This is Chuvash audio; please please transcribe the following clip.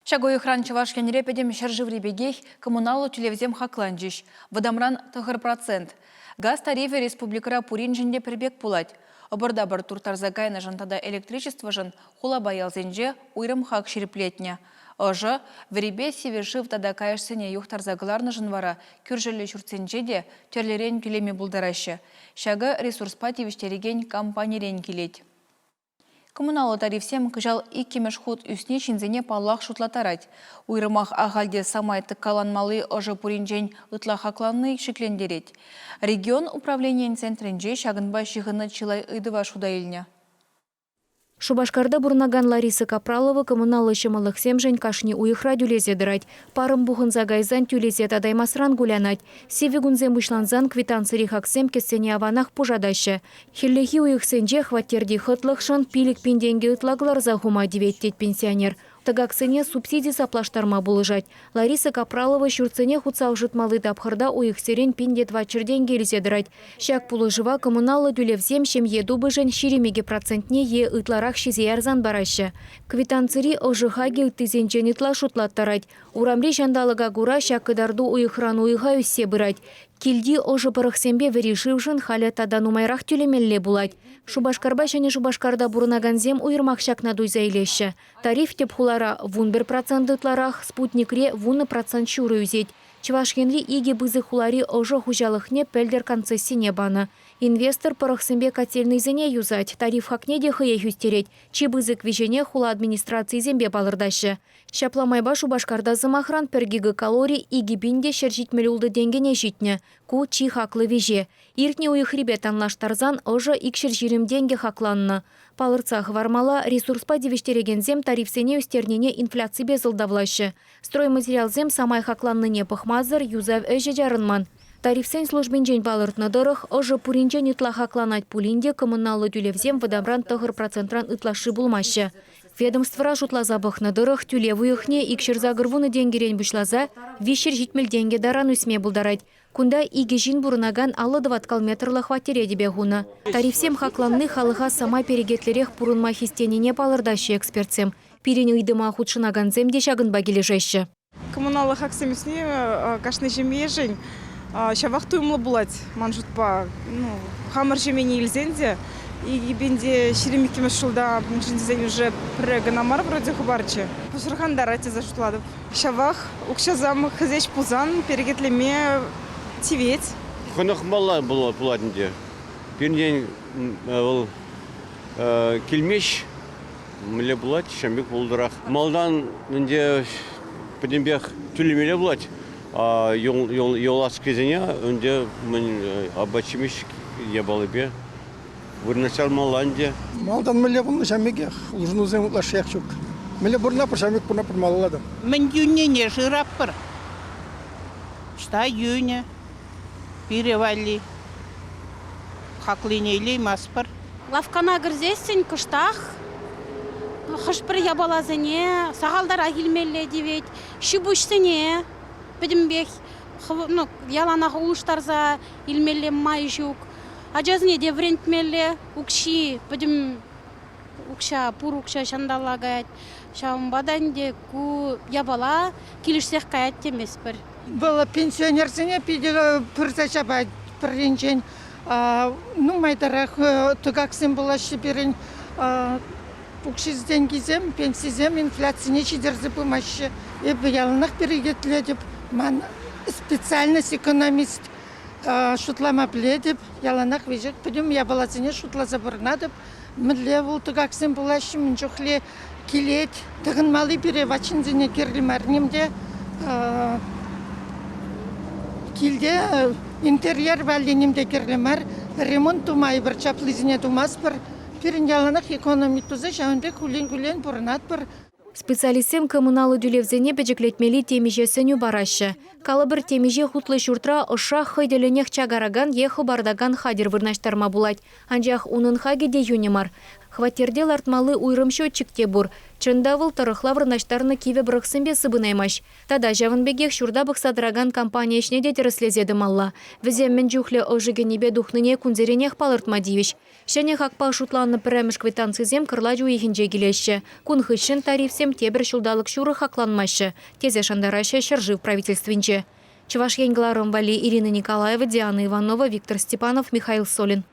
Ҫак уйӑхран Чӑваш Енре пӗтӗм ҫӗршыври пекех коммуналлӑ тӳлевсем хакланчӗҫ. Вӑтамран 9%. Газ тарифӗ республикӑра пуриншӗн те пӗр пек пулать. Ӑпӑр-тапӑр турттарса кайнӑшӑн тата электричествӑшӑн хулапа ялсенче уйрӑм хак ҫирӗплетнӗ. Ӑшӑ, вӗрипе сивӗ шыв тата каяшсене юхтарса кӑларнӑшӑн вара кӳршӗллӗ ҫуртсенче те тӗрлӗрен тӳлеме пултараҫҫӗ. Ҫакӑ ресурспа тивӗҫтерекен компанирен килет. Коммуналлӑ тарифсем кӑҫал иккӗмӗш хут ӳсни ҫынсене паллах шутлаттарать. Уйрӑмах ахаль те самай тӑккаланмалли ӑшӑ пуринчен ытла хакланни шиклентерет. Регион управленийӗн центрӗнче ҫакӑнпа ҫыхӑннӑ чылай ыйтӑва шута илнӗ. Шупашкарта пурӑнакан Лариса Капралова коммуналлӑ ҫӑмӑллӑхсемшӗн кашни уйӑхра тӳлесе тӑрать. Парӑм пухӑнса кайсан тӳлесе татаймасран кулянать. Сивӗ кунсем пуҫлансан квитанцири хаксем кӗсьене аванах пушатаҫҫӗ. Хӗллехи уйӑхсенче хваттерти хӑтлӑхшӑн 5000 тенкӗ ытла кӑларса хума тивет, тет пенсионер. Тӑкаксене субсиди саплаштарма пулӑшать. Лариса Капралова ҫуртсене хутса ӑшӑтмалли тапхӑрта уйӑхсерен 1400 тенкӗ илсе тӑрать. Ҫак пулӑшӑва коммуналлӑ тӳлевсем ҫемье тупӑшӗн 22 процентне е ытларах ҫисе ярсан параҫҫӗ. Квитанцири ӑшӑ хакӗ ыттисенчен ытла шутлаттарать. Урамри ҫанталӑка кура ҫак кӑтарту уйӑхран уйӑха ӳссе пырать. Килти ӑшӑ пӑрӑхсемпе вӗри шывшӑн халӗ тата нумайрах тӳлемелле пулать. Шупашкарпа Ҫӗнӗ Шупашкарта пурӑнакансем уйрӑмах ҫакна туйса илеҫҫӗ. Тариф тӗп хулара 11% ытларах, спутникре 10% ҫурӑ ӳсет. Чӑваш Енри икӗ пысӑк хулари ӑшӑ хуҫалӑхне пӗлтӗр концессине панӑ. Инвестор пӑрӑхсемпе котельнӑйсене юсать, тариф хакне те хӑех ӳстерет. Чи пысӑк виҫене хула администрацийӗсемпе палӑртаҫҫӗ. Ҫапла майпа Шупашкарта, сӑмахран, пӗр гигакалори 2176 тенкӗне ҫитнӗ. Ку чи хаклӑ виҫе. Иртнӗ уйӑхрипе танлаштарсан ӑшӑ 220 тенкӗ хакланнӑ. Палӑртса хӑвармалла, ресурспа тивӗҫтерекенсем тарифсене ӳстернине инфляципе сӑлтавлаҫҫӗ. Стройматериалсем самай хакланнине пӑхмасӑр юсав ӗҫӗ чарӑнман. Тарифсен службинчен палӑртнӑ тӑрӑх, ӑшӑ пуринчен ытла хакланать пулин те коммуналлӑ тӳлевсем вӑтамран 9 процентран ытлашши пулмаҫҫӗ. Ведомствӑра шутласа пӑхнӑ тӑрӑх, тӳлев уйӑхне 280 тенкӗрен пуҫласа 370 тенкӗ таран ӳсме пултарать. Кунта икӗ ҫын пурӑнакан 50 тӑваткал метрлӑ хваттере тӗпе хунӑ. Тарифсем хакланни халӑха самай перекетлӗрех пурӑнма хистенине палӑртаҫҫӗ экспертсем. Пирӗн ыйтӑма хутшӑнакансем те ҫакӑнпа килӗшеҫҫӗ. Коммуналлӑ хаксем ӳсни кашни ҫемьешӗн ҫавах туйӑмлӑ пулать ман шутпа. Ну, хамӑр ҫемьене илсен те 2022 ҫулта мӗншӗн тесен уже пӗрре кӑна мар вроде хӑпарчӗ. Пӑшӑрхантарать тесе шутлатӑп. Ҫавах укҫасем хӗсеҫ пулсан перекетлеме тивет. Хӑнӑхмалла пулать ӗнтӗ. Пирӗнтен вӑл килмест. Мӗнле пулать, ҫавӑн пек пултӑрах. Малтан ӗнтӗ пӗтӗмпех тӳлемелле пулать. Юлашкисене ӗнтӗ мӗн апат-ҫимӗҫ япалипе вырнаҫтармалла ӗнтӗ. Малтан мӗнле пулнӑ ҫавӑн пекех. Улшӑнусем ытлашшиех ҫук. Мӗнле пурӑнатпӑр, ҫавӑн пек пурӑнатпӑр малалла та. Мӗн йӳннине шыратпӑр. Ӑҫта йӳнӗ пире валли. Хаклине илейместпӗр. Лавккана кӗрсессӗн кӑштах хӑш-пӗр япаласене сахалтарах илмелле тивет. Ҫи-пуҫсене пӗтӗмпех ну, яланах улӑштарса илмелле май ҫук. Ачасене те вӗрентмелле. Укҫи пӗтӗм укҫа, пур укҫа ҫанталла каять. Ҫавӑнпа та ӗнтӗ ку япала килӗшсех каять теместпӗр. Вӑл пенсионерсене питӗ пырса ҫапать пӗрринчен. Нумайтарах тӑкаксем пулаҫҫӗ пирӗн. Укҫи-тенкисем, пенсисем инфляцине ҫитерсе пымаҫҫӗ. Эпӗ яланах перекетлетӗп. Ман специальность экономист. Шутлама пӗлетӗп. Яланах веҫех пӗтӗм япаласене шутласа пурӑнатӑп. Мӗнле вӑл тӑкаксем пулаҫҫӗ, мӗн чухлӗ килет. Тӑхӑнмалли пире ват ҫынсене кирлӗ мар ним те. Килте интерьер валли ним те кирлӗ мар. Ремонт тума эпир чаплисене тумастпӑр. Пирӗн яланах экономи туса ҫавӑн пек хуллен-хуллен пурӑнатпӑр. Специалистсем коммуналлӑ тӳлевсене пӗчӗклетмелли темиҫе сӗнӳ параҫҫӗ. Калӑпӑр, темиҫе хутлӑ ҫуртра ӑшша хӑй тӗллӗнех чакаракан е хӑпартакан хатӗр вырнаҫтарма пулать. Анчах унӑн хакӗ те йӳнӗ мар. Хваттерте лартмалли уйрӑм счетчик те пур. Чӑн та, вӑл тӑрӑхла вырнаҫтарнӑ кивӗ пӑрӑхсемпе сыпӑнаймасть. Тата ҫавӑн пекех ҫурта пӑхса тӑракан компани ӗҫне те тӗрӗслесе тӑмалла. Вӗсем мӗн чухлӗ ӑшӑ кӗнипе тухнине кунсеренех палӑртма тивӗҫ. Ҫӗнӗ хакпа шутланнӑ пӗрремӗш квитанцисем кӑрлач уйӑхӗнче килеҫҫӗ. Кун хыҫҫӑн тарифсем тепӗр ҫулталӑк ҫурӑ хакланмаҫҫӗ, тесе шантараҫҫӗ ҫӗршыв правительствинче. Чӑваш Ен кӑларӑм валли Ирина Николаева, Диана Иванова, Виктор Степанов, Михаил Солин.